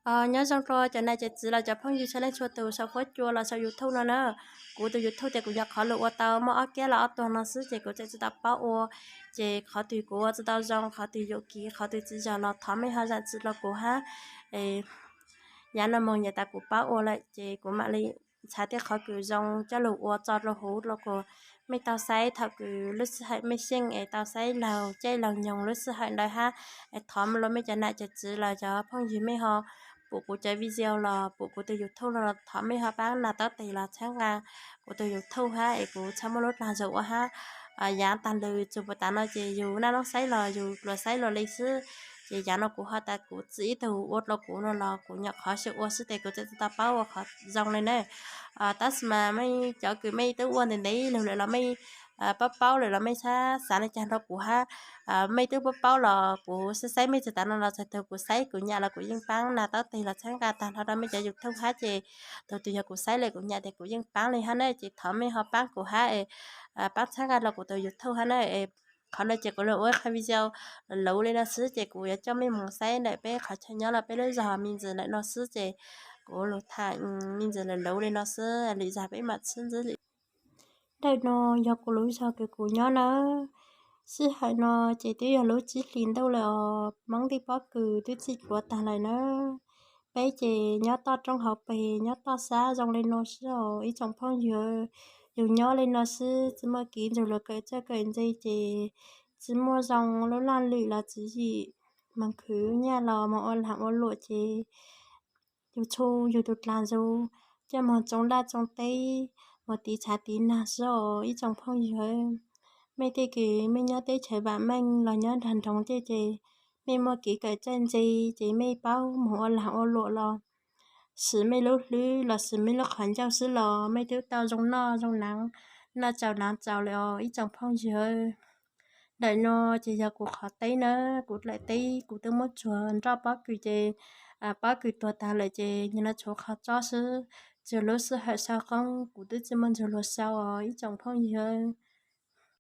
Nyob zoo rau cov nam cov txiv los cov phooj ywg txhua leej txhua tus saum huab cua los saum YouTube no na. Kuv tus YouTube ces kuv nyuam qhuav los ua tau muaj ob kiab los ob tuag no xwb ces kuv tseem tsis tau paub ua. Ces qhov twg kuv ua tsis tau zoo, qhov twg yuam kev, qhov twg tsis zoo los thov mej ho zam txim rau kuv hab. Yav no moog yav tas kuv paub ua lawm ces kuv mam li txhais tej qhov kws zoo coj lug ua tso rau huv rau kuv, mej tau saib thaum kws lub sij hawm mej xyeej es tau saib laug caij laug nyoog lub sij hawm ntawd hab. Es thov mej cov nam cov txiv los cov phooj ywg mej ho pum kuv cov video los pum kuv tus YouTube los thov mej ho paab nas taub tes los txhawb nqa kuv tus YouTube hab es kuv txhaj muaj lub dlaag zug ua hab. Yav taag lug txug puag taag no ces yug naj noob saib los yug luas saib luas le xwb. Ces yav no kuv ho tas kuv txiv ib tug ua rau kuv no los kuv nyuam qhuav xyaum ua xwb tes kuv tseem tsis tau paub ua qhov zoo le na. Tab sis mas mej cov kws mej twb ua ntev ntev lug lawm los mej paub paub lawm los mej xav xav le caag rau kuv hab. Mej twb paub paub los kuv saib saib mej txug tav no los txhais tug kuv saib kuv nyam los kuv yeej paab nas taub tes los txhawb nqa taag nrho rau mej cov YouTube hab ces tug twg yog kuv saib le kuv nyam tes kuv yeej paab le hab na ces thov mej ho paab kuv hab, paab txhawb nqa rau kuv tus YouTube hab na. Qhov no ces kuv lug ua ib qho video luv le no xwb ces kuv yuav coj mej moog saib ntawm peb qhov chaw nyob los peb lub zog me ntsis ntawm no xwb ces kuv lug tham me ntsis luv luv le no xwb, lwm zag peb mam sib ntsib li. Ntawm no yog kuv lub zog kws kuv nyob na. Sij hawm no ces twb yog lub tsib hlis ntuj lawm os, Hmoob tej pob kws twb txhij pluav taag lawm na. Peb ces nyob toj roob hauv pes nyob toj sab zoo le no xwb os ib tsoom phooj ywg. Yus nyob le no xwb tsis muaj kev nrug luas kawm txawj kawm ntse ces tsis muaj zoo lub laj lwm los tswv yim. Moog khwv nyaj los moog ua laag ua luam ces yus txhua yus tus dlaag zug coj moog tsoo laj tsoo teb, moog tiv tshav tiv nag xwb os ib tsoom phooj ywg. Mej tej kws mej nyob teb chaws vam meej los nyob nraag nroog tej ces mej muaj kev kawm txawj ntse ces mej paub moog ua laag ua luam los sim mej lub hlwb los sim mej lub qhov ncauj xwb los mej twb tau zoo noj zoo naav, noj tsaus naav tsaus lawm os ib tsoom phooj ywg. Ntawm no ces yog kuv qhov teb na, kuv dlaim teb kuv twb muab tsuag nroj pob kws ces pob kws tuag taag lawm ces yog no tshuav qhov tsob xwb. Txug lub sij hawm sau qoob kuv twb tsis muaj nrug luas sau os ib tsoom phooj ywg.